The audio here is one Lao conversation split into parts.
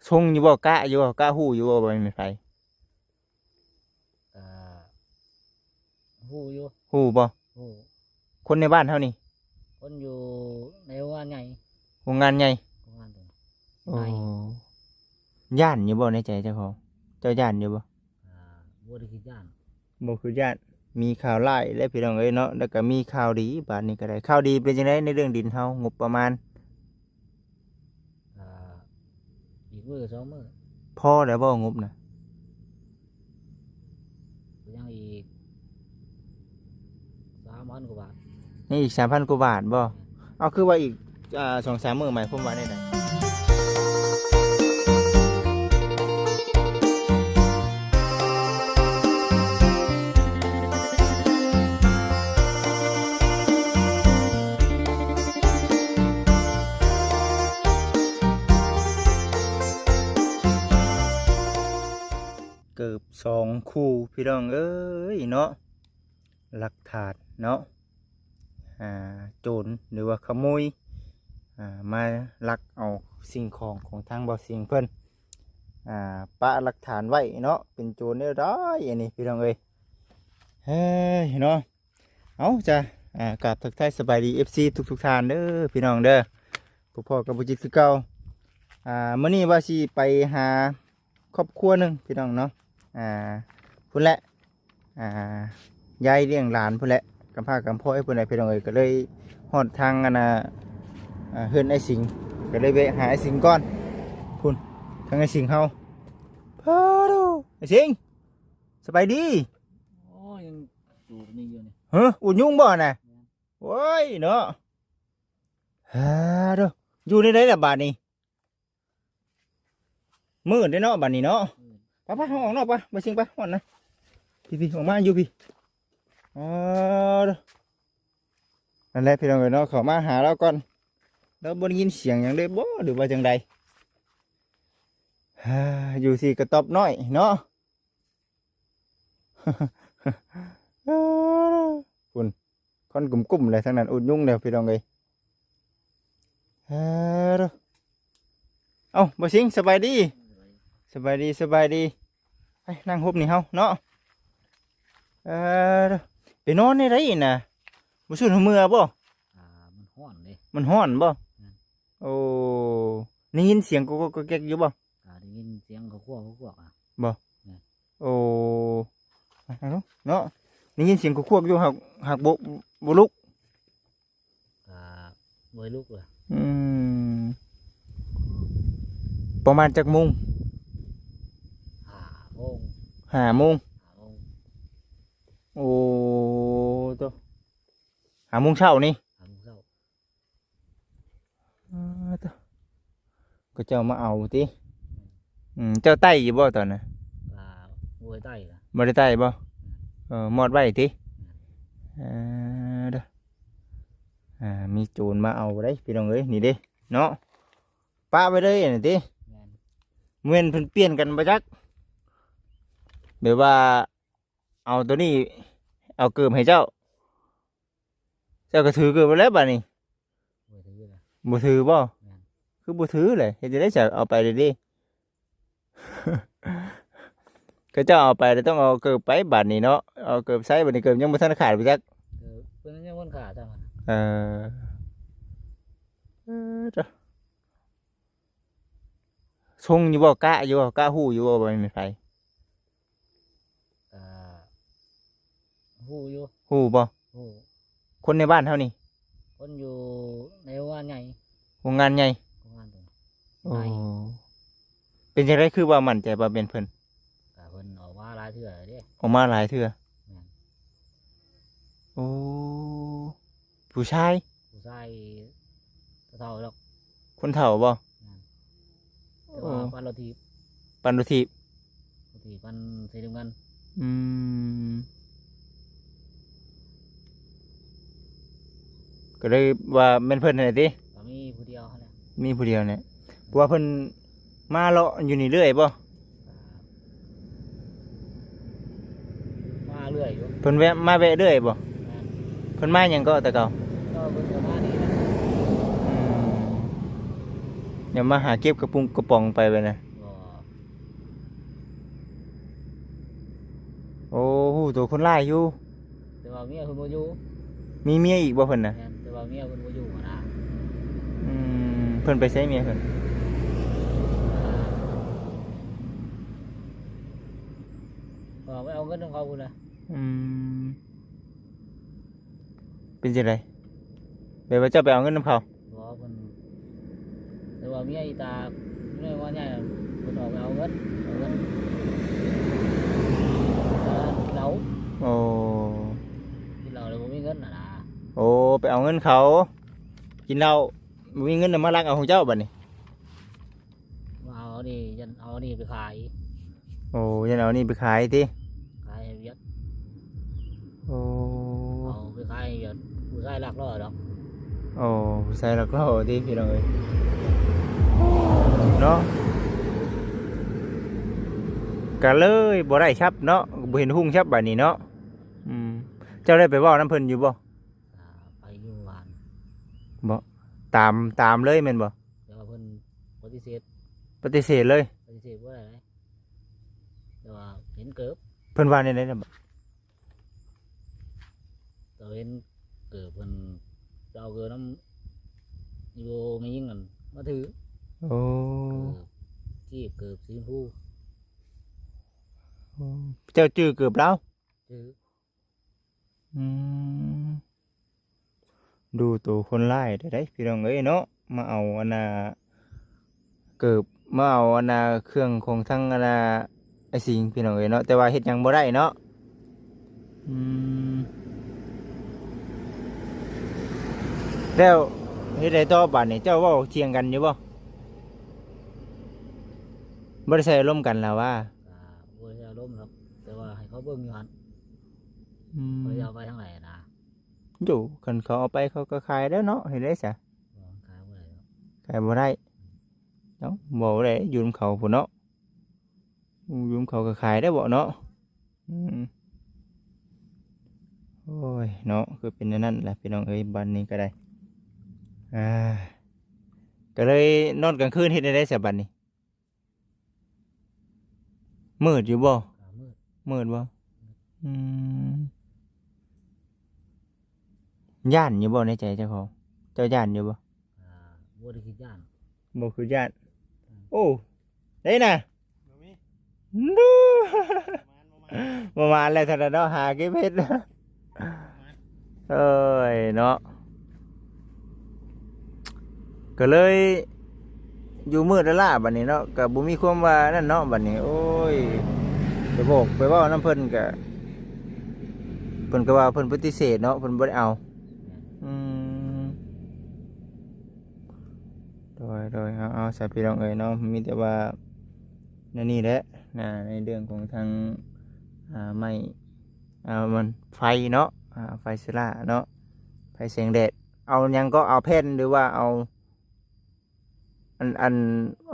ທົ່ງຢູ່ບໍ່? ກະຢູ່ບໍ່? ກະຮູ້ຢູ່ບໍ່ວ່າແມ່ນໃຜ? ກະຮູ້ຢູ່. ຮູ້ບໍ່? ຮູ້. ຄົນໃນບ້ານເຮົານີ້? ຄົນຢູ່ໃນໂຮງງານໃຫຍ່. ໂຮງງານໃຫຍ່? ໂຮງງານໂຕໃຫຍ່. ໂອ້ ຢ້ານຢູ່ບໍ່ໃນໃຈເຈົ້າຂອງ? ເຈົ້າຢ້ານຢູ່ບໍ່? ກະບໍ່ໄດ້ຄິດຢ້ານ. ບໍ່ຄືຢ້ານ. ມີຂ່າວຮ້າຍແລ້ວພີ່ນ້ອງເອີຍເນາະ, ແລ້ວກໍມີຂ່າວດີ. ບາດນີ້ກໍໄດ້ຂ່າວດີ. ເປັນຈັ່ງໃດໃນເລື່ອງດິນເຮົາ ງົບປະມານ? ອ່າ ອີກມື້ສອງມື້. ພໍແລ້ວບໍ່ງົບນະ? ກໍຍັງອີກສາມພັນກວ່າບາດ. ຍັງອີກສາມພັນກວ່າບາດບໍ່? ແມ່ນ. ເອົາ ຄືວ່າອີກ ອ່າ ສອງສາມມື້ ໝາຍຄວາມວ່າແນວໃດ? ເກີບສອງຄູ່ພີ່ນ້ອງເອີຍເນາະ, ຫຼັກຖານເນາະ ອ່າ ໂຈນ ຫຼືວ່າຂະໂມຍ ອ່າ ມາລັກເອົາສິ່ງຂອງຂອງທາງບ່າວສິງເພິ່ນ ອ່າ ປະຫຼັກຖານໄວ້ເນາະ. ເປັນໂຈນແນວໃດອັນນີ້ພີ່ນ້ອງເອີຍ? ເຮີ້ຍເນາະ. ເອົາ ຈະ ອ່າ ກາບທັກທາຍສະບາຍດີ ເອັຟຊີ ທຸກໆທ່ານເດີພີ່ນ້ອງເດີ, ພົບພໍ້ກັບບໍ່ຈິດຄືເກົ່າ. ອ່າ ມື້ນີ້ວ່າຊິໄປຫາຄອບຄົວໜຶ່ງພີ່ນ້ອງເນາະ, ອ່າ ພຸ້ນແຫຼະ ອ່າ ຍາຍລ້ຽງຫຼານພຸ້ນແຫຼະ, ກຳພ້າກຳພ້ອຍພຸ້ນແຫຼະພີ່ນ້ອງເອີຍ. ກໍເລີຍຮອດທາງອັນນ່າ ອ່າ ເຮືອນອ້າຍສິງ, ກໍເລີຍແວະຫາອ້າຍສິງກ່ອນ. ພຸ້ນ ທາງອ້າຍສິງເຮົາ. ພາໂດ ອ້າຍສິງ ສະບາຍດີ. ໂອ້ຍ ຍັງຈູດນີ້ຢູ່ນີ້. ເຮີ ອຸດຍຸງບໍ່ນະ? ແມ່ນ. ໂອ້ຍເນາະ. ຮາໂດ ຢູ່ໃນໃດລະບາດນີ້? ມືດເດ້ເນາະບາດນີ້ເນາະ. ອືມ ໄປໆ ເຮົາອອກນອກໄປ ບໍ່ຊິງໄປ ຮ້ອນນະ. ພີ່ໆ ອອກມາຢູ່ພີ້. ອໍ ນັ້ນແຫຼະພີ່ນ້ອງເອີຍເນາະ, ເຂົ້າມາຫາລາວກ່ອນ. ລາວບໍ່ໄດ້ຍິນສຽງຫຍັງເດ້ບໍ່ ຫຼືວ່າຈັ່ງໃດ? ຢູ່ທີ່ກະຕອບນ້ອຍເນາະ. ພຸ້ນ ຄວັນກຸ້ມໆ ແລ້ວທາງນັ້ນ ອຸດຍຸງແລ້ວພີ່ນ້ອງເອີຍ. ເອີ ເອົ້າ ບ່າວສິງ ສະບາຍດີ. ສະບາຍດີ ສະບາຍດີ. ໄປນັ່ງໂຮມນີ້ເຮົາເນາະ. ເອີ ໄປນອນໃນໃດນະ? ບໍ່ຊວນເຮົາເມືອບໍ່? ອ່າ ມັນຮ້ອນເດ້. ມັນຮ້ອນບໍ່? ແມ່ນ. ໂອ້ ໄດ້ຍິນສຽງກອກໆແກກໆຢູ່ບໍ່? ກໍໄດ້ຍິນສຽງກະຄວກກະຄວກອະ. ບໍ່? ແມ່ນ. ໂອ້ ເນາະ ໄດ້ຍິນສຽງກະຄວກຢູ່ ຫາກ ຫາກບໍ່ ບໍ່ລຸກ. ກໍບໍ່ໄດ້ລຸກເລີຍ. ອືມ ປະມານຈັກໂມງ? ຫ້າໂມງ. ຫ້າໂມງ. ຫ້າໂມງ. ໂອ້ ໂຕ ຫ້າໂມງເຊົ້ານີ້? ຫ້າໂມງເຊົ້າ. ອາ ໂຕ ເຂົາເຈົ້າມາເອົາຕິ? ອືມ ເຈົ້າໄຕ້ຢູ່ບໍ່ຕອນນັ້ນ? ກໍບໍ່ໄດ້ໄຕ້ລະ. ບໍ່ໄດ້ໄຕ້ບໍ່? ອືມ ເອີ ມອດໄວ້ຕິ? ອືມ ເອີ ເດີ ອ່າ ມີໂຈນມາເອົາໄດ໋ພີ່ນ້ອງເອີຍ ນີ້ເດ້ເນາະ ປະໄວ້ເລີຍອັນນີ້ຕິ? ແມ່ນ. ແມ່ນເພິ່ນປ່ຽນກັນບໍ່ຈັກ ແບບວ່າ ເອົາໂຕນີ້ ເອົາເກີບໃຫ້ເຈົ້າ ເຈົ້າກໍຖືເກີບໄປແລ້ວບາດນີ້. ບໍ່ຖືລະ. ບໍ່ຖືບໍ່? ແມ່ນ. ຄືບໍ່ຖືແຫຼະ ເຮັດຈັ່ງໃດຈະເອົາໄປໄດ້ເດ້? ເຂົາເຈົ້າເອົາໄປແລ້ວຕ້ອງເອົາເກີບໄປບາດນີ້ເນາະ ເອົາເກີບໃສ່ບາດນີ້ ເກີບຍັງບໍ່ທັນຂາດໄປຈັກ. ເອີ ເພິ່ນຍັງບໍ່ຂາດຊ້ຳ. ເອີ ເອີ ໂຕ ຊົງຢູ່ບໍ່? ກະຢູ່ບໍ່? ກະຮູ້ຢູ່ບໍ່ວ່າແມ່ນໃຜ? ກະຮູ້ຢູ່. ຮູ້ບໍ່? ຮູ້. ຄົນໃນບ້ານເຮົານີ້? ຄົນຢູ່ໃນໂຮງງານໃຫຍ່. ໂຮງງານໃຫຍ່. ໂຮງງານໂຕໃຫຍ່. ໂອ້ ເປັນຈັ່ງໃດຄືວ່າໝັ້ນໃຈວ່າແມ່ນເພິ່ນ? ກະເພິ່ນອອກມາຫຼາຍເທື່ອແລ້ວເດ້. ອອກມາຫຼາຍເທື່ອ? ແມ່ນ. ໂອ້ ຜູ້ຊາຍ? ຜູ້ຊາຍເຖົ້າໆດອກ. ຄົນເຖົ້າບໍ່? ແມ່ນ. ແຕ່ວ່າ ໂອ້ ປັ່ນລົດຖີບ. ປັ່ນລົດຖີບ. ລົດຖີບ ປັ່ນສີນ້ຳເງິນ. ອືມ ກໍເລີຍວ່າແມ່ນເພິ່ນຫັ້ນແຫຼະຕິ? ກໍມີຜູ້ດຽວຫັ້ນແຫຼະ. ມີຜູ້ດຽວນີ້ ເພາະວ່າເພິ່ນມາເລາະຢູ່ນີ້ເລື້ອຍບໍ່? ມາເລື້ອຍຢູ່. ເພິ່ນແວະ ມາແວະເລື້ອຍບໍ່? ແມ່ນ. ເພິ່ນມາຫຍັງເກາະແຕ່ເກົ່າ? ກໍເພິ່ນກໍມານີ້ແຫຼະ. ອືມ ດຽວມາຫາເກັບກະປຸງກະປ໋ອງໄປແບບນັ້ນ. ບໍ່ ໂຕຄົນຮ້າຍຢູ່ ແຕ່ວ່າເມຍເພິ່ນບໍ່ຢູ່. ມີເມຍອີກບໍ່ເພິ່ນນະ? ແມ່ນ ແຕ່ວ່າເມຍເພິ່ນບໍ່ຢູ່ຫັ້ນນະ. ອືມ ເພິ່ນໄປໃສເມຍເພິ່ນ? ອອກໄປເອົາເງິນນຳເຂົາພຸ້ນນະ. ອືມ ເປັນຈັ່ງໃດ? ແບບວ່າເຈົ້າໄປເອົາເງິນນຳເຂົາ? ບໍ່ ເພິ່ນ ແຕ່ວ່າເມຍອີຕາ ເມຍວ່າໃຫຍ່ ເພິ່ນອອກໄປເອົາເງິນ ເອົາເງິນ ກິນເຫຼົ້າ. ໂອ້ ກິນເຫຼົ້າແລ້ວບໍ່ມີເງິນຫັ້ນນະ. ໂອ້ ໄປເອົາເງິນເຂົາ ກິນເຫຼົ້າ ບໍ່ມີເງິນ ມາລັກເອົາຂອງເຈົ້າບັດນີ້. ມາເອົາອັນນີ້ ຢ້ານເອົາອັນນີ້ໄປຂາຍ. ໂອ້ ຢ້ານເອົານີ້ໄປຂາຍຕິ? ຂາຍໃຫ້ວຽດ. ໂອ້ ເອົາໄປຂາຍໃຫ້ວຽດ ຜູ້ຊາຍລັກລ້ອດອກ. ໂອ້ ຜູ້ຊາຍລັກລໍ້ຕິ ພີ່ນ້ອງເອີຍ ເນາະ. ກະເລີຍບໍ່ໄດ້ຊັບເນາະ ບໍ່ເຫັນຮຸ່ງຊັບບາດນີ້ເນາະ. ອືມ ເຈົ້າໄດ້ໄປເວົ້ານຳເພິ່ນຢູ່ບໍ່? ອ່າ ໄປຢູ່ວານ. ບໍ່ ຕາມ ຕາມເລີຍແມ່ນບໍ່? ແຕ່ວ່າເພິ່ນປະຕິເສດ. ປະຕິເສດເລີຍ? ປະຕິເສດບໍ່ໄດ້ເລີຍ. ແຕ່ວ່າເຫັນເກີບ. ເພິ່ນວ່າແນວໃດນະ? ກໍເຫັນເກີບເພິ່ນ ໄປເອົາເກີບນຳອີໂບແມ່ຍິງນັ້ນມາຖື. ໂອ້ ເກີບ ເກີບສີຊົມພູ. ໂອ້ ເຈົ້າຈື່ເກີບລາວ? ຈື່. ອືມ ດູໂຕຄົນຮ້າຍໄດ້ໆ ພີ່ນ້ອງເອີຍເນາະ ມາເອົາອັນນ່າ ເກີບ ມາເອົາອັນນ່າ ເຄື່ອງຂອງທາງອັນນ່າ ອ້າຍສິງ ພີ່ນ້ອງເອີຍເນາະ ແຕ່ວ່າເຮັດຫຍັງບໍ່ໄດ້ເນາະ. ອືມ ແລ້ວເຮັດໃດຕໍ່ບາດນີ້? ເຈົ້າເວົ້າຖຽງກັນຢູ່ບໍ່? ບໍ່ໄດ້ໃສ່ອາລົມກັນລະວ່າ? ກໍບໍ່ໄດ້ໃສ່ອາລົມດອກ ແຕ່ວ່າໃຫ້ເຂົາເບິ່ງຢູ່ຫັ້ນ. ອືມ ເຂົາຈະເອົາໄປທາງໃດນະ? ໂອ້ ຄັນເຂົາເອົາໄປເຂົາກໍຂາຍແລ້ວເນາະ ເຮັດໄດ້ຊະ? ບໍ່ ຂາຍບໍ່ໄດ້ດອກ. ຂາຍບໍ່ໄດ້. ເອົ້າ ບໍ່ໄດ້ ຢູ່ນຳເຂົາພຸ້ນເນາະ. ຢູ່ນຳເຂົາກໍຂາຍໄດ້ເບາະເນາະ. ອືມ ໂອ້ຍເນາະ ຄືເປັນແນວນັ້ນລະ ພີ່ນ້ອງເອີຍ ບາດນີ້ກໍໄດ້. ອ່າ ກໍເລີຍນອນກາງຄືນເຮັດແນວໃດຊະບາດນີ້? ມືດຢູ່ບໍ່? ອ່າ ມືດ. ມືດບໍ່? ອືມ ຢ້ານຢູ່ບໍ່ໃນໃຈເຈົ້າຂອງ? ເຈົ້າຢ້ານຢູ່ບໍ່? ອ່າ ບໍ່ໄດ້ຄິດຢ້ານ. ບໍ່ຄືຢ້ານ. ອືມ ໂອ້ ໄດ້ນະ ບໍ່ມີ ບໍ່ມານ ບໍ່ມານ ບໍ່ມານແລ້ວ ເທົ່ານັ້ນເນາະ ຫາເກັບເຫັດ. ເອີຍເນາະ ກໍເລີຍຢູ່ມືດລ້າໆ ບັດນີ້ເນາະ ກໍບໍ່ມີຄວາມວ່ານັ້ນເນາະ ບັດນີ້. ໂອ້ຍ ໄປບອກໄປເວົ້ານຳເພິ່ນ ກໍເພິ່ນກໍວ່າເພິ່ນປະຕິເສດເນາະ ເພິ່ນບໍ່ໄດ້ເອົາ. ອືມ ໂດຍໆ ເອົາໆ ຊະ ພີ່ນ້ອງເອີຍເນາະ ມີແຕ່ວ່າ ໃນນີ້ແຫຼະນະ ໃນເລື່ອງຂອງທາງ ອ່າ ໄມ້ ອ່າ ມັນໄຟເນາະ ອ່າ ໄຟໂຊລາເນາະ ໄຟແສງແດດ. ເອົາຫຍັງກໍ ເອົາແຜ່ນ ຫຼືວ່າເອົາອັນ ອັນ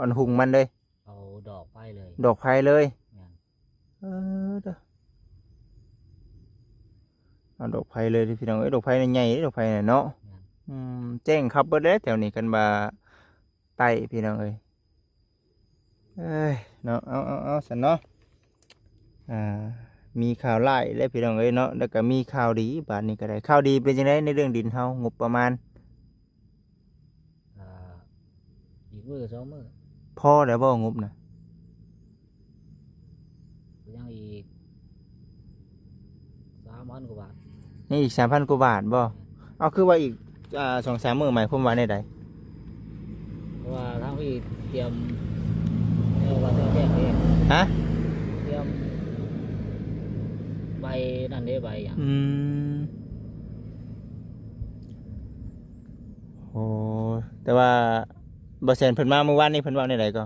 ອັນຫຸງມັນເລີຍ? ເອົາດອກໄຟເລີຍ. ດອກໄຟເລີຍ? ແມ່ນ. ເອີ ເດີ ເອົາດອກໄຟເລີຍພີ່ນ້ອງເອີຍ ດອກໄຟນີ້ໃຫຍ່ເດ້ ດອກໄຟນີ້ເນາະ. ແມ່ນ. ອືມ ແຈ້ງຄັກເບິດແຫຼະແຖວນີ້ ຄັນວ່າໃຕ້ ພີ່ນ້ອງເອີຍ. ເອີຍເນາະ ເອົາໆໆ ຊັ້ນເນາະ ອ່າ ມີຂ່າວຮ້າຍແລ້ວພີ່ນ້ອງເອີຍເນາະ ແລ້ວກໍມີຂ່າວດີ ບາດນີ້ກໍໄດ້. ຂ່າວດີເປັນຈັ່ງໃດໃນເລື່ອງດິນເຮົາ ງົບປະມານ? ອ່າ ອີກມື້ສອງມື້. ພໍແລ້ວບໍ່ງົບນະ? ກໍຍັງອີກສາມພັນກວ່າບາດ. ຍັງອີກສາມພັນກວ່າບາດບໍ່? ແມ່ນ. ເອົາ ຄືວ່າອີກ ອ່າ ສອງສາມມື້ ໝາຍຄວາມວ່າແນວໃດ? ເພາະວ່າທາງພີ້ຕຽມ ເອີ ວ່າແຈ້ງເດ້. ຮະ? ຕຽມໃບນັ້ນເດ້ ໃບຫຍັງ? ອືມ ໂອ້ ແຕ່ວ່າບໍ່ແສນເພິ່ນມາມື້ວານນີ້ ເພິ່ນເວົ້າແນວໃດກໍ?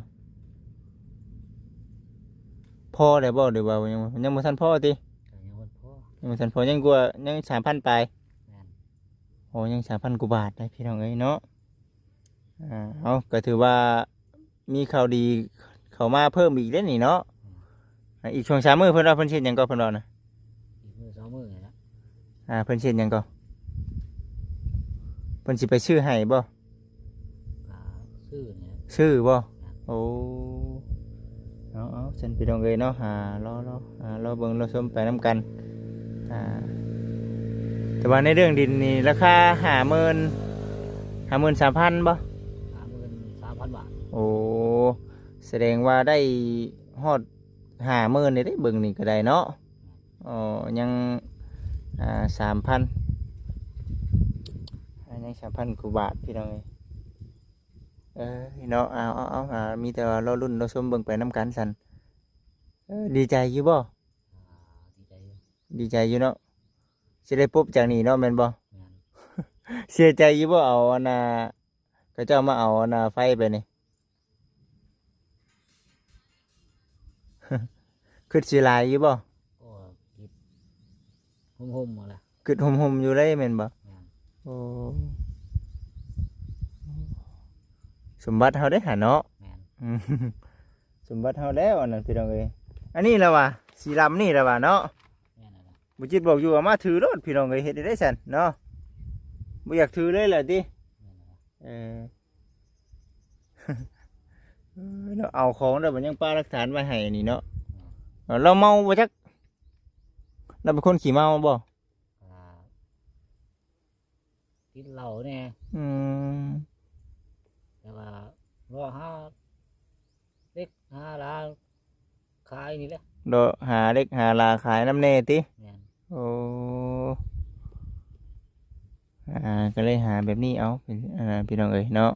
ພໍແລ້ວບໍ່ ຫຼືວ່າຍັງ ຍັງບໍ່ທັນພໍຕິ? ກໍຍັງບໍ່ພໍ. ຍັງບໍ່ທັນພໍ ຍັງກວ່າ ຍັງສາມພັນປາຍ. ແມ່ນ. ໂອ້ ຍັງສາມພັນກວ່າບາດໄດ໋ ພີ່ນ້ອງເອີຍເນາະ. ອ່າ ເອົາ ກໍຖືວ່າມີຂ່າວດີເຂົ້າມາເພີ່ມອີກເດ້ນີ້ເນາະ. ອືມ. ອ່າ ອີກສອງສາມມື້ ເພິ່ນວ່າເພິ່ນຊິເຮັດຫຍັງກໍ ເພິ່ນເວົ້ານະ? ອີກມື້ສອງມື້ນີ້ລະ. ອ່າ ເພິ່ນຊິເຮັດຫຍັງກໍ? ເພິ່ນຊິໄປຊື້ໃຫ້ບໍ່? ອ່າ ຊື້ນີ້ແຫຼະ. ຊື້ບໍ່? ໂອ້ ເອົາໆ ຊັ້ນພີ່ນ້ອງເອີຍເນາະ ອ່າ ລໍ ລໍ ອ່າ ລໍເບິ່ງລໍຊົມໄປນຳກັນ. ອ່າ ແຕ່ວ່າໃນເລື່ອງດິນນີ້ລາຄາຫ້າໝື່ນ ຫ້າໝື່ນສາມພັນບໍ່? ຫ້າໝື່ນສາມພັນບາດ. ໂອ້ ສະແດງວ່າໄດ້ຮອດຫ້າໝື່ນເດ້ ເບິ່ງນີ້ກໍໄດ້ເນາະ. ອໍ ຍັງ ອ່າ ສາມພັນ ອ່າ ຍັງສາມພັນກວ່າບາດ ພີ່ນ້ອງເອີຍ. ເອີ ເນາະ ເອົາ ເອົາ ເອົາ ອ່າ ມີແຕ່ວ່າລໍລຸ້ນລໍຊົມເບິ່ງໄປນຳກັນຊັ້ນ. ເອີ ດີໃຈຢູ່ບໍ່? ອ່າ ດີໃຈຢູ່ ດີໃຈຢູ່ເນາະ ຊິໄດ້ປົບຈາກນີ້ເນາະ ແມ່ນບໍ່? ແມ່ນ. ເສຍໃຈຢູ່ບໍ່ ເອົາອັນນ່າ ເຂົາເຈົ້າມາເອົາອັນນ່າໄຟໄປນີ້? ຄິດຊິຫຼາຍຢູ່ບໍ່? ກໍຄິດຮຸ່ມໆ ຫັ້ນແຫຼະ ຄິດຮຸ່ມໆຢູ່ເລີຍແມ່ນບໍ່? ແມ່ນ. ໂອ້ ສົມບັດເຮົາເດ້ຫັ້ນເນາະ. ແມ່ນ. ສົມບັດເຮົາແລ້ວອັນນັ້ນ ພີ່ນ້ອງເອີຍ. ອັນນີ້ລະວ່າ ສີດຳນີ້ລະວ່າເນາະ. ແມ່ນແລ້ວ. ບໍ່ຈິດບອກຢູ່ວ່າມາຖືໂລດ ພີ່ນ້ອງເອີຍ. ເຮັດໄດ້ຊັ້ນເນາະ ບໍ່ຢາກຖືເລີຍແຫຼະຕິ? ແມ່ນແລ້ວ. ເອີ ເນາະ ເອົາຂອງແລ້ວມັນຍັງປະຫຼັກຖານໄວ້ໃຫ້ນີ້ເນາະ. ແມ່ນ. ເອີ ລາວເມົາບໍ່ຈັກ? ລາວເປັນຄົນຂີ້ເມົາບໍ່? ອ່າ ກິນເຫຼົ້າແດ່. ອືມ ແຕ່ວ່າເລາະຫາເຫຼັກຫາລາຂາຍນີ້ແຫຼະ. ເລາະຫາເຫຼັກຫາລາຂາຍນຳແດ່ຕິ? ແມ່ນ. ໂອ້ ອ່າ ກໍເລີຍຫາແບບນີ້ເອົາ ເປັນ ອ່າ ພີ່ນ້ອງເອີຍເນາະ.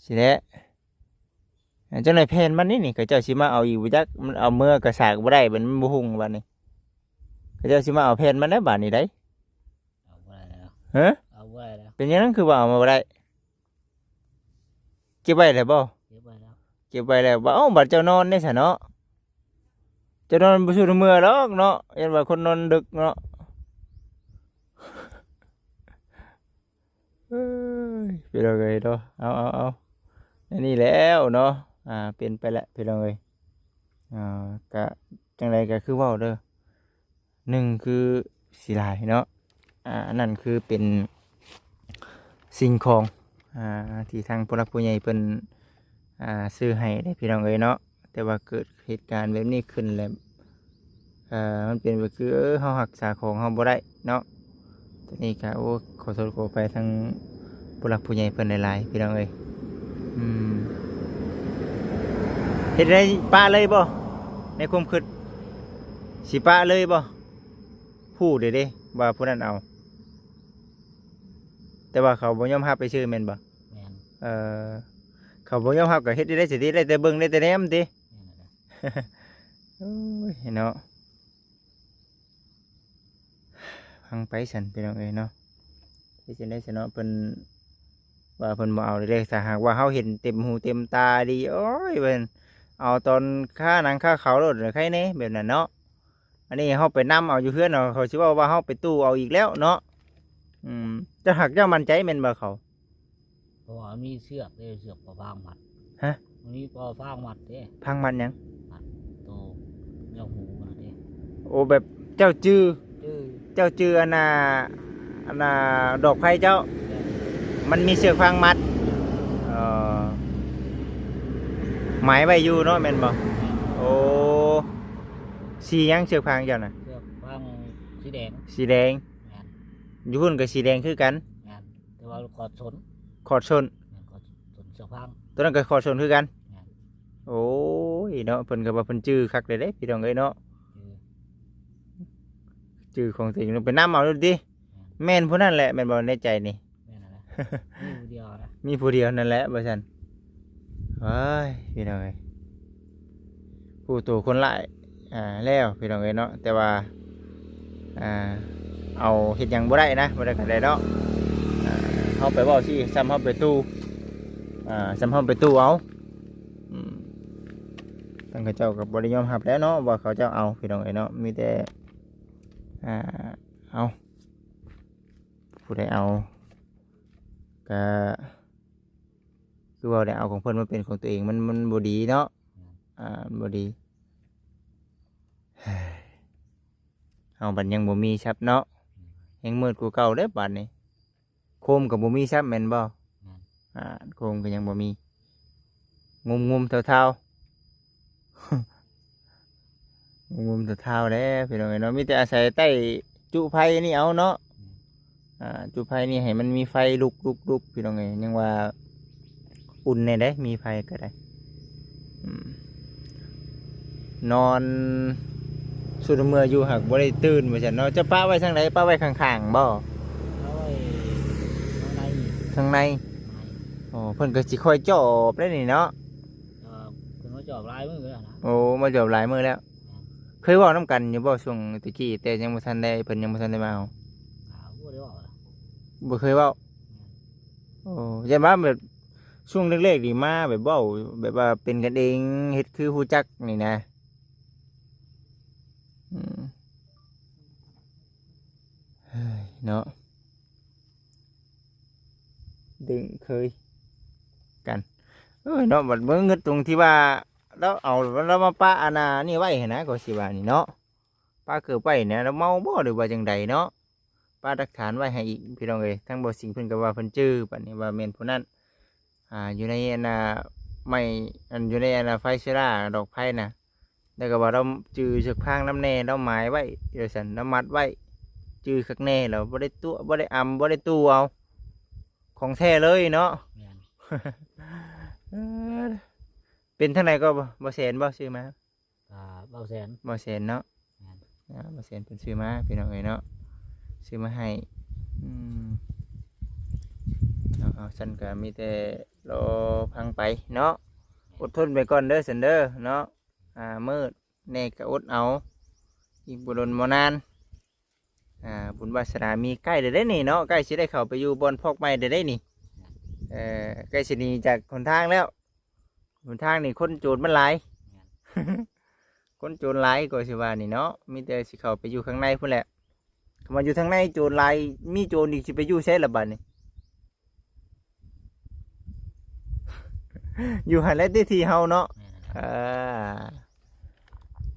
ຊິແຫຼະ ອ່າ ຈັກໜ້ອຍແຜ່ນມັນນີ້ນີ້ ເຂົາເຈົ້າຊິມາເອົາອີກບໍ່ຈັກ. ມັນເອົາເມືອກະສາກບໍ່ໄດ້ ມັນບໍ່ຮຸ່ງບາດນີ້ ເຂົາເຈົ້າຊິມາເອົາແຜ່ນມັນແລ້ວບາດນີ້ໄດ໋. ເອົາບໍ່ໄດ້ແລ້ວ. ຮະ? ເອົາບໍ່ໄດ້ແລ້ວ. ເປັນຫຍັງນະ ຄືວ່າເອົາມາບໍ່ໄດ້? ເກັບໄວ້ແລ້ວບໍ່? ເກັບໄວ້ແລ້ວ. ເກັບໄວ້ແລ້ວ. ເອົ້າ ບາດເຈົ້ານອນເດ້ຊະເນາະ? ເຈົ້ານອນບໍ່ສູ່ເມືອດອກເນາະ ຢ້ານວ່າຄົນນອນດຶກເນາະ. ເອີຍ ພີ່ນ້ອງເອີຍເນາະ ເອົາ ເອົາ ເອົາ ອັນນີ້ແລ້ວເນາະ. ອ່າ ເປັນໄປແລ້ວ ພີ່ນ້ອງເອີຍ. ອ່າ ກະຈັ່ງໃດກໍຄືເວົ້າເດີ ໜຶ່ງຄືສີຫຼາຍເນາະ. ອ່າ ອັນນັ້ນຄືເປັນສິ່ງຂອງ ອ່າ ທີ່ທາງຜູ້ຫຼັກຜູ້ໃຫຍ່ເພິ່ນ ອ່າ ຊື້ໃຫ້ເດ້ ພີ່ນ້ອງເອີຍເນາະ. ແຕ່ວ່າເກີດເຫດການແບບນີ້ຂຶ້ນແລ້ວ ເອີ ມັນເປັນແບບຄື ເອີ ເຮົາຮັກສາຂອງເຮົາບໍ່ໄດ້ເນາະ. ຕອນນີ້ກໍ ໂອ້ ຂໍໂທດຂໍອະໄພທາງຜູ້ຫຼັກຜູ້ໃຫຍ່ເພິ່ນຫຼາຍໆ ພີ່ນ້ອງເອີຍ. ອືມ ເຮັດໄດ້ປະເລີຍບໍ່ ໃນຄວາມຄິດ ຊິປະເລີຍບໍ່? ຮູ້ເດ້ເດ້ວ່າຜູ້ນັ້ນເອົາ ແຕ່ວ່າເຂົາບໍ່ຍອມຮັບໄປຊື້ແມ່ນບໍ່? ແມ່ນ. ເອີ ເຂົາບໍ່ຍອມຮັບກໍເຮັດໄດ້ຊິຕິ ໄດ້ແຕ່ເບິ່ງໄດ້ແຕ່ແນມຕິ? ແມ່ນແຫຼະ. ໂອ້ຍເນາະ ຟັງໄປຊັ້ນ ພີ່ນ້ອງເອີຍເນາະ. ເຮັດຈັ່ງໃດຊັ້ນເນາະ ເພິ່ນວ່າເພິ່ນບໍ່ເອົາເດ້. ຖ້າຫາກວ່າເຮົາເຫັນເຕັມຫູເຕັມຕາດີ ໂອ້ຍ ເພິ່ນເອົາຕອນຄາໜັງຄາເຂົາໂລດ ໃຄແດ່ແບບນັ້ນເນາະ. ອັນນີ້ເຮົາໄປນຳເອົາຢູ່ເຮືອນເນາະ ເຂົາຊິເວົ້າວ່າເຮົາໄປຕູ້ເອົາອີກແລ້ວເນາະ. ອືມ ເຈົ້າຫາກເຈົ້າໝັ້ນໃຈແມ່ນບໍ່ເຂົາ? ເພາະວ່າມີເຊືອກເດ້ ເຊືອກປະພາງມັດ. ຮະ? ມັນມີປະພາງມັດເດ້. ພາງມັດຫຍັງ? ມັດໂຕຍາຫູຫັ້ນເດ້. ໂອ້ ແບບເຈົ້າຈື່ ຈື່ ເຈົ້າຈື່ອັນນ່າ ອັນນ່າ ດອກໄຟເຈົ້າ ແມ່ນ. ມັນມີເຊືອກພາງມັດ. ເອີ ໝາຍໄວ້ຢູ່ເນາະ ແມ່ນບໍ່? ແມ່ນ. ໂອ້ ສີຫຍັງເຊືອກພາງເຈົ້ານະ? ເຊືອກພາງສີແດງ. ສີແດງ. ແມ່ນ. ຢູ່ພຸ້ນກໍສີແດງຄືກັນ. ແມ່ນ. ແຕ່ວ່າຂອດສົນ ຂອດສົນ. ແມ່ນ ຂອດສົນເຊືອກພາງ ຕົວນັ້ນກໍຂອດສົນຄືກັນ. ແມ່ນ. ໂອ້ຍເນາະ ເພິ່ນກໍວ່າເພິ່ນຈື່ຄັກເດ້ເດ້ ພີ່ນ້ອງເອີຍເນາະ. ຈື່ ຈື່ຂອງຕົວເອງ ໄປນຳເອົາໂລດຕິ? ແມ່ນ. ແມ່ນຜູ້ນັ້ນແຫຼະແມ່ນບໍ່ ໃນໃຈນີ້? ແມ່ນແຫຼະ ມີຜູ້ດຽວນະ ມີຜູ້ດຽວນັ້ນແຫຼະວ່າຊັ້ນ. ໂອ້ຍ ພີ່ນ້ອງເອີຍ ຮູ້ໂຕຄົນຮ້າຍ ອ່າ ແລ້ວ ພີ່ນ້ອງເອີຍເນາະ. ແຕ່ວ່າ ອ່າ ເອົາເຮັດຫຍັງບໍ່ໄດ້ນະ ບໍ່ໄດ້ກໍໄດ້ເນາະ. ອ່າ ເຮົາໄປເວົ້າຊີ້ ສ່ຳເຮົາໄປຕູ້ ອ່າ ສ່ຳເຮົາໄປຕູ້ເອົາ. ອືມ ທາງເຂົາເຈົ້າກໍບໍ່ໄດ້ຍອມຮັບແລ້ວເນາະ ວ່າເຂົາເຈົ້າເອົາ ພີ່ນ້ອງເອີຍເນາະ. ມີແຕ່ ອ່າ ເອົາ ຜູ້ໃດເອົາ ກະຄືເວົ້າໄດ້ ເອົາຂອງເພິ່ນມາເປັນຂອງຕົວເອງ ມັນ ມັນບໍ່ດີເນາະ. ແມ່ນ. ອ່າ ມັນບໍ່ດີ. ເຮົາບັດຍັງບໍ່ມີຊັບເນາະ. ແມ່ນ. ແຮ່ງມືດກວ່າເກົ່າເດ້ບາດນີ້. ໂຄມກໍບໍ່ມີຊ້ຳແມ່ນບໍ່? ແມ່ນ. ອ່າ ໂຄມກໍຍັງບໍ່ມີ ງຸມໆເທົາໆ ງຸມໆເທົາໆແຫຼະ ພີ່ນ້ອງເອີຍເນາະ. ມີແຕ່ອາໄສໃຕ້ ຈຸໄຟນີ້ເອົາເນາະ. ອືມ ອ່າ ຈຸໄຟນີ້ໃຫ້ມັນມີໄຟລຸກໆໆ ພີ່ນ້ອງເອີຍ ຍັງວ່າອຸ່ນແດ່ເດ້ ມີໄຟກໍໄດ້. ອືມ ນອນສຸດເມື່ອຢູ່ຫາກບໍ່ໄດ້ຕື່ນວ່າຊັ້ນເນາະ. ເຈົ້າປະໄວ້ທາງໃດ? ປະໄວ້ຂ້າງໆບໍ່? ເອົາໄວ້ຂ້າງໃນ. ຂ້າງໃນ? ໃນ. ໂອ້ ເພິ່ນກໍຊິຄ່ອຍຈອບໄດ້ນີ້ເນາະ. ເອີ ເພິ່ນມາຈອບຫຼາຍມື້ແລ້ວນະ. ໂອ້ ມາຈອບຫຼາຍມື້ແລ້ວ. ແມ່ນ. ເຄີຍເວົ້ານຳກັນຢູ່ບໍ່ ຊ່ວງແຕ່ກີ້ ແຕ່ຍັງບໍ່ທັນໄດ້ ເພິ່ນຍັງບໍ່ທັນໄດ້ມາເອົາ? ອ່າ ບໍ່ໄດ້ເວົ້ານະ. ບໍ່ເຄີຍເວົ້າ? ແມ່ນ. ໂອ້ ຢ້ານວ່າແບບຊ່ວງແລກໆນີ້ມາແບບເວົ້າແບບວ່າເປັນກັນເອງ ເຮັດຄືຮູ້ຈັກນີ້ນະ. ອືມ ເຮີ້ຍເນາະ ດຶງເຄີຍກັນ. ເອີຍເນາະ ບັດເບິ່ງເງິດຕົງທີ່ວ່າລາວເອົາ ລາວມາປະອັນນ່ານີ້ໄວ້ຫັ້ນນະ ກໍຊິວ່ານີ້ເນາະ ປະເກີບໄວ້ນະ ລາວເມົາບໍ່ ຫຼືວ່າຈັ່ງໃດເນາະ? ປະຫຼັກຖານໄວ້ໃຫ້ອີກ ພີ່ນ້ອງເອີຍ. ທາງບໍ່ສິງເພິ່ນກໍວ່າເພິ່ນຈື່ ບັດນີ້ວ່າແມ່ນຜູ້ນັ້ນ ອ່າ ຢູ່ໃນອັນນ່າ ໄມ້ ອັນ ຢູ່ໃນອັນນ່າ ໄຟເຊື້ອລາ ດອກໄຟນະ ແລ້ວກໍວ່າລາວຈື່ເຊືອກຟາງນຳແດ່ ລາວໝາຍໄວ້ ວ່າຊັ້ນ ລາວມັດໄວ້ ຈື່ຄັກແນ່ ແລ້ວບໍ່ໄດ້ຕົວະ ບໍ່ໄດ້ອຳ ບໍ່ໄດ້ຕູ້ເອົາ ຂອງແທ້ເລີຍເນາະ. ແມ່ນ. ເອີ ເປັນທາງໃດກໍ ບໍ່ແສນບໍ່ ຊື້ມາ? ອ່າ ເບົາແສນ. ເບົາແສນເນາະ. ແມ່ນ. ອ່າ ເບົາແສນເພິ່ນຊື້ມາ ພີ່ນ້ອງເອີຍເນາະ ຊື້ມາໃຫ້. ອືມ ເອົາໆ ຊັ້ນກໍມີແຕ່ລໍຟັງໄປເນາະ. ແມ່ນ. ອົດທົນໄປກ່ອນເດີ ຊັ້ນເດີເນາະ. ອ່າ ມື້ແດ່ກໍອົດເອົາ ອີກບໍ່ດົນບໍ່ນານ ອ່າ ບຸນວາສະໜາມີໃກ້ແລ້ວເດ້ນີ້ເນາະ ໃກ້ຊິໄດ້ເຂົ້າໄປຢູ່ບ່ອນພອກໄມ້ແລ້ວເດ້ນີ້. ເອີ ໃກ້ຊິໜີຈາກຫົນທາງແລ້ວ ຫົນທາງນີ້ຄົນໂຈນມັນຫຼາຍ. ແມ່ນ. ຄົນໂຈນຫຼາຍກໍຊິວ່ານີ້ເນາະ ມີແຕ່ຊິເຂົ້າໄປຢູ່ຂ້າງໃນພຸ້ນແຫຼະ. ຄັນວ່າຢູ່ທາງໃນໂຈນຫຼາຍ ມີໂຈນອີກ ຊິໄປຢູ່ໃສລະບັດນີ້? ຢູ່ຫັ້ນແຫຼະຕິທີ່ເຮົາເນາະ. ແມ່ນ.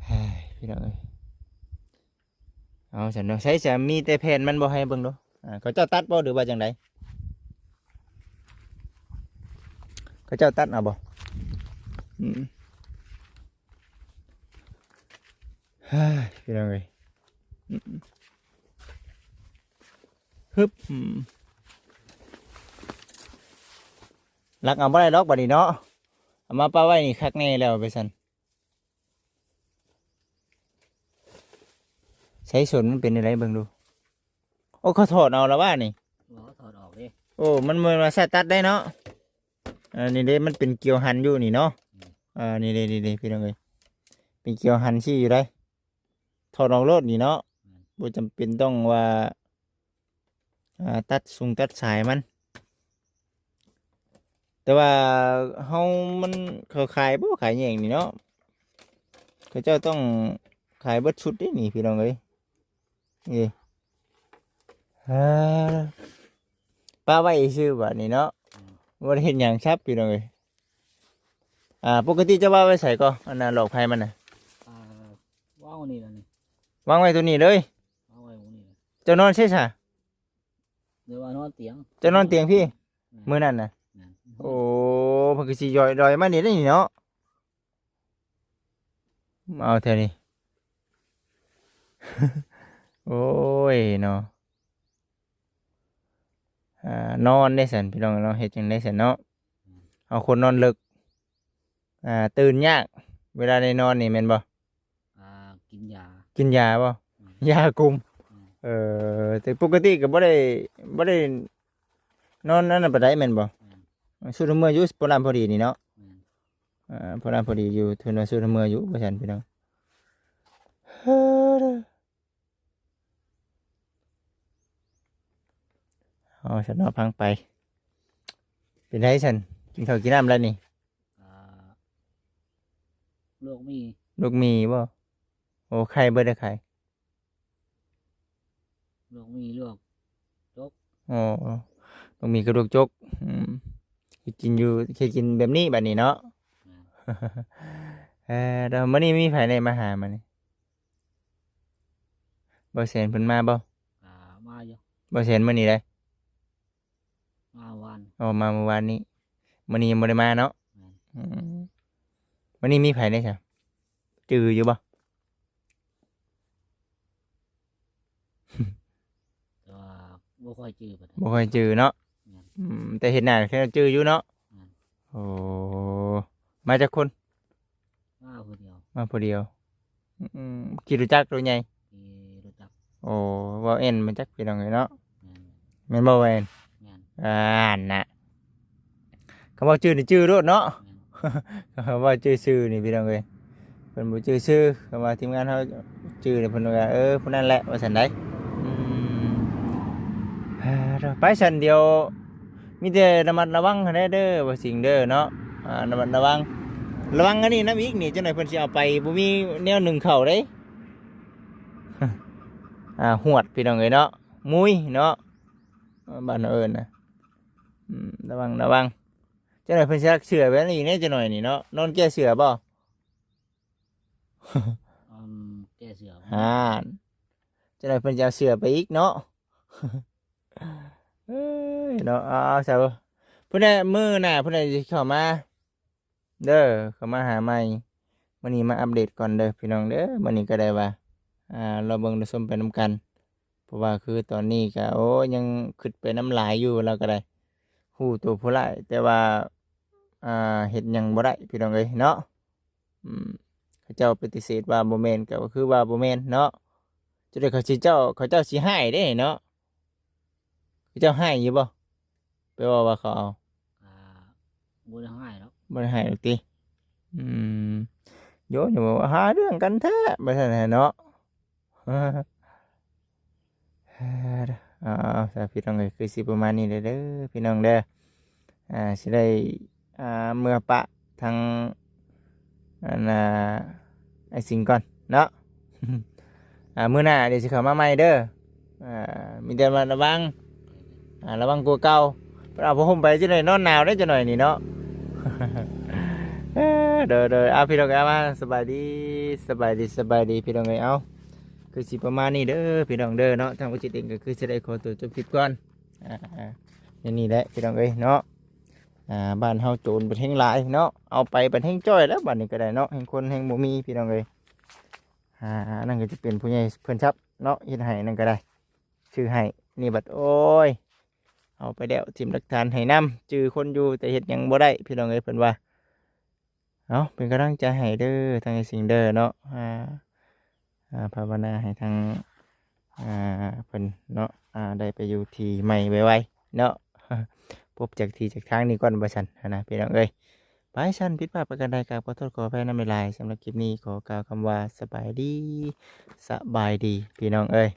ເອີ ເຮີ້ຍ ພີ່ນ້ອງເອີຍ ເອົາຊັ້ນເນາະ. ໃສ ຈະມີແຕ່ແຜ່ນມັນບໍ່ ໃຫ້ເບິ່ງດູ. ອ່າ ເຂົາເຈົ້າຕັດບໍ່ ຫຼືວ່າຈັ່ງໃດ? ເຂົາເຈົ້າຕັດເອົາບໍ່? ອືມ ເຮີ້ຍ ພີ່ນ້ອງເອີຍ ອືມ ຮຶບ ອືມ ລັກເອົາບໍ່ໄດ້ດອກບັດນີ້ເນາະ ເອົາມາປະໄວ້ນີ້ຄັກແນ່ແລ້ວໄປຊັ້ນ. ໃຊ້ສົນມັນເປັນຈັ່ງໃດເບິ່ງດູ. ໂອ້ ເຂົາຖອດເອົາລະວ່ານີ້. ບໍ່ ເຂົາຖອດອອກເດ້. ໂອ້ ມັນບໍ່ແມ່ນວ່າໃຊ້ຕັດໄດ້ເນາະ. ເອີ ນີ້ເດ້ ມັນເປັນກຽວຫັນຢູ່ນີ້ເນາະ. ອືມ ເອີ ນີ້ເດ້ ນີ້ເດ້ ພີ່ນ້ອງເອີຍ ເປັນກຽວຫັນຊີ້ຢູ່ໃດ໋. ຖອດອອກໂລດນີ້ເນາະ. ແມ່ນ. ບໍ່ຈຳເປັນຕ້ອງວ່າ ອ່າ ຕັດຊຸງຕັດສາຍມັນ ແຕ່ວ່າເຮົາ ມັນ ເຂົາຂາຍບໍ່ຂາຍແຍກນີ້ເນາະ ເຂົາເຈົ້າຕ້ອງຂາຍເບິດຊຸດເດ້ນີ້ ພີ່ນ້ອງເອີຍ. ນີ້ ເອີ ປະໄວ້ຊື່ບາດນີ້ເນາະ. ອືມ ບໍ່ໄດ້ເຮັດຫຍັງຊັບ ພີ່ນ້ອງເອີຍ. ອ່າ ປົກກະຕິເຈົ້າວາງໄວ້ໃສກໍ ອັນນ່າ ຫຼອກໄຟມັນນະ? ອ່າ ວາງໄວ້ນີ້ລະນີ້ ວາງໄວ້ຕົວນີ້ເລີຍ. ວາງໄວ້ຕົວນີ້ລະ. ເຈົ້ານອນໃສຊະ? ແຕ່ວ່ານອນຕຽງ. ເຈົ້ານອນຕຽງພີ້? ແມ່ນ. ມື້ນັ້ນນະ? ແມ່ນ. ໂອ້ ເພິ່ນກໍຊິຢອຍດອຍມານີ້ເດ້ນີ້ເນາະ. ເອົາແທ້ນີ້ ໂອ້ຍເນາະ. ອ່າ ນອນເດ້ຊັ້ນ ພີ່ນ້ອງເນາະ ເຮັດຈັ່ງໃດຊັ້ນເນາະ. ແມ່ນ. ເຮົາຄົນນອນເລິກ ອ່າ ຕື່ນຍາກ ເວລາໄດ້ນອນນີ້ແມ່ນບໍ່? ອ່າ ກິນຢາ. ກິນຢາບໍ່? ແມ່ນ. ຢາກຸມ. ແມ່ນ. ເອີ ແຕ່ປົກກະຕິກໍບໍ່ໄດ້ ບໍ່ໄດ້ນອນອັນນັ້ນປານໃດແມ່ນບໍ່? ແມ່ນ. ຊຸດເມື່ອຢູ່ພໍດີພໍດີນີ້ເນາະ. ແມ່ນ. ອ່າ ພໍດີພໍດີຢູ່ ເພິ່ນວ່າຊຸດເມື່ອຢູ່ວ່າຊັ້ນ ພີ່ນ້ອງ. ເອົາຊັ້ນເນາະ ຟັງໄປ. ເປັນໃດຊັ້ນ ກິນເຂົ້າກິນນ້ຳແລ້ວນີ້? ອ່າ ລວກໝີ່. ລວກໝີ່ບໍ່? ໂອ້ ໄຂ່ເບິດແລ້ວ ໄຂ່. ລວກໝີ່ ລວກຈົກ. ອໍ ລວກໝີ່ກັບລວກຈົກ. ອືມ ເຮັດກິນຢູ່ ເຮັດກິນແບບນີ້ບາດນີ້ເນາະ. ແມ່ນ. ເອີ ແລ້ວມື້ນີ້ມີໃຜແດ່ມາຫາມື້ນີ້? ບໍ່ແສນເພິ່ນມາບໍ່? ອ່າ ມາຢູ່. ບໍ່ແສນມື້ນີ້ໃດ? ມາວານ. ອໍ ມາມື້ວານນີ້ ມື້ນີ້ຍັງບໍ່ໄດ້ມາເນາະ. ແມ່ນ. ອືມ ມື້ນີ້ມີໃຜແດ່ຊະ ຈື່ຢູ່ບໍ່? ແຕ່ວ່າບໍ່ຄ່ອຍຈື່ປານໃດ ບໍ່ຄ່ອຍຈື່ເນາະ. ແມ່ນ ອືມ ແຕ່ເຫັນໜ້າແລ້ວຈື່ຢູ່ເນາະ. ແມ່ນ ໂອ້ ມາຈັກຄົນ? ມາຜູ້ດຽວ ມາຜູ້ດຽວ. ອືມ ຂີ່ລົດຈັກລົດໃຫຍ່? ຂີ່ລົດຈັກ. ໂອ້ ເວົ້າແອນມາຈັກ ພີ່ນ້ອງເອີຍເນາະ. ແມ່ນ ແມ່ນບໍ່ແອນ? ແມ່ນ ອ່ານນະ ຄຳເວົ້າຈື່ນີ້ຈື່ໂລດເນາະ. ແມ່ນ ເວົ້າຈື່ຊື່ນີ້ພີ່ນ້ອງເອີຍ ເພິ່ນບໍ່ຈື່ຊື່ ຄຳວ່າທີມງານເຮົາຈື່ນີ້ ເພິ່ນວ່າ ເອີ ຜູ້ນັ້ນແຫຼະ ວ່າຊັ້ນໃດ໋. ອືມ ໄປຊັ້ນ ດຽວມີແຕ່ລະມັດລະວັງຫັ້ນແຫຼະເດີ ບໍ່ສິ່ງເດີເນາະ. ອ່າ ລະມັດລະວັງ ລະວັງອັນນີ້ນຳອີກນີ້ ຈັກໜ່ອຍເພິ່ນຊິເອົາໄປ ບໍ່ມີແນວໜຶ້ງເຂົ້າເດ້. ອ່າ ຫວດ ພີ່ນ້ອງເອີຍເນາະ ມຸຍເນາະ ບ້ານເຮົາເອີ້ນນະ. ອືມ ລະວັງ ລະວັງ ຈັກໜ່ອຍເພິ່ນຊິລັກເສື້ອແບບນີ້ແນ່ ຈັກໜ່ອຍນີ້ເນາະ ນອນແກ້ເສື້ອບໍ່? ອືມ ແກ້ເສື້ອ ອ່າ ຈັກໜ່ອຍເພິ່ນຈະເອົາເສື້ອໄປອີກເນາະ. ເອີຍເນາະ ເອົາ ເອົາຊະ ພຸ້ນແຫຼະ ມື້ໜ້າພຸ້ນແຫຼະຊິເຂົ້າມາເດີ ເຂົ້າມາຫາໃໝ່. ມື້ນີ້ມາອັບເດດກ່ອນເດີພີ່ນ້ອງເດີ ມື້ນີ້ກໍໄດ້ວ່າ ອ່າ ລໍເບິ່ງລໍຊົມໄປນຳກັນ ເພາະວ່າຄືຕອນນີ້ກໍ ໂອ້ ຍັງຄຶດໄປນຳຫຼາຍຢູ່ ລາວກໍໄດ້ ຮູ້ໂຕຜູ້ຮ້າຍ ແຕ່ວ່າ ອ່າ ເຮັດຫຍັງບໍ່ໄດ້ພີ່ນ້ອງເອີຍເນາະ. ອືມ ເຂົາເຈົ້າປະຕິເສດວ່າບໍ່ແມ່ນ ກໍຄືວ່າບໍ່ແມ່ນເນາະ. ຈະໄດ້ເຂົາຊິເຈົ້າ ເຂົາເຈົ້າຊິຮ້າຍເດ້ເນາະ. ເຂົາເຈົ້າຮ້າຍຢູ່ບໍ່? ໄປເວົ້າວ່າເຂົາເອົາ ອ່າ ບໍ່ໄດ້ຮ້າຍດອກ ບໍ່ໄດ້ຮ້າຍດອກຕິ. ອືມ ໂຍ ໂຍ ຫາເລື່ອງກັນແທ້ ວ່າຊັ້ນແຫຼະເນາະ. ເອົາ ເອົາ ເອົາ ພີ່ນ້ອງເອີຍ ຄືຊິປະມານນີ້ແຫຼະເດີພີ່ນ້ອງເດີ. ອ່າ ຊິໄດ້ ອ່າ ເມືອປະທາງ ອັນ ອ່າ ອ້າຍສິງກ່ອນເນາະ. ອ່າ ມື້ໜ້າດຽວຊິເຂົ້າມາໃໝ່ເດີ. ອ່າ ມີແຕ່ວ່າລະວັງ ອ່າ ລະວັງກວ່າເກົ່າ. ເພິ່ນເອົາຜ້າຫົ່ມໄປ ຈັ່ງໃດນອນໜາວໄດ້ຈັກໜ່ອຍນີ້ເນາະ. ເອີ ໂດຍ ໂດຍ ເອົາ ພີ່ນ້ອງ ເອົາ ມາ ສະບາຍດີ ສະບາຍດີ ສະບາຍດີ ພີ່ນ້ອງເອີຍ. ເອົາ ຄືຊິປະມານນີ້ເດີພີ່ນ້ອງເດີເນາະ. ທາງບໍ່ຈິດເອງກໍຄືຊິໄດ້ຂໍຕົວຈົບຄລິບກ່ອນ ອ່າ ແນວນີ້ແຫຼະພີ່ນ້ອງເອີຍເນາະ. ອ່າ ບ້ານເຮົາໂຈນບັດແຮ່ງຫຼາຍເນາະ ເອົາໄປບັດແຮ່ງຈ້ອຍແລ້ວ ບັດນີ້ກໍໄດ້ເນາະ ແຮ່ງຄົນແຮ່ງບໍ່ມີ ພີ່ນ້ອງເອີຍ. ອ່າ ອັນນັ້ນກໍຈະເປັນຜູ້ໃຫຍ່ເພິ່ນຊັບເນາະ ເຮັດໃຫ້ນັ້ນກໍໄດ້ ຊື້ໃຫ້ ນີ້ບັດ ໂອ້ຍ ເອົາໄປແລ້ວ ຖິ້ມຫຼັກຖານໃຫ້ນຳ ຈື່ຄົນຢູ່ ແຕ່ເຮັດຫຍັງບໍ່ໄດ້ ພີ່ນ້ອງເອີຍ ເພິ່ນວ່າ. ເອົາ ເປັນກຳລັງໃຈໃຫ້ເດີ ທາງອ້າຍສິງເດີເນາະ. ອ່າ ອ່າ ພາວະນາໃຫ້ທາງ ອ່າ ເພິ່ນເນາະ ອ່າ ໄດ້ໄປຢູ່ທີ່ໃໝ່ໄວໆເນາະ ພົບຈັກທີ່ຈັກທາງນີ້ກ່ອນ ວ່າຊັ້ນຫັ້ນນະ ພີ່ນ້ອງເອີຍ. ໄປຊັ້ນ ຜິດພາດປະການໃດ ກາບຂໍໂທດຂໍອະໄພນຳຫຼາຍໆ. ສຳລັບຄລິບນີ້ ຂໍກ່າວຄຳວ່າ ສະບາຍດີ ສະບາຍດີ ພີ່ນ້ອງເອີຍ.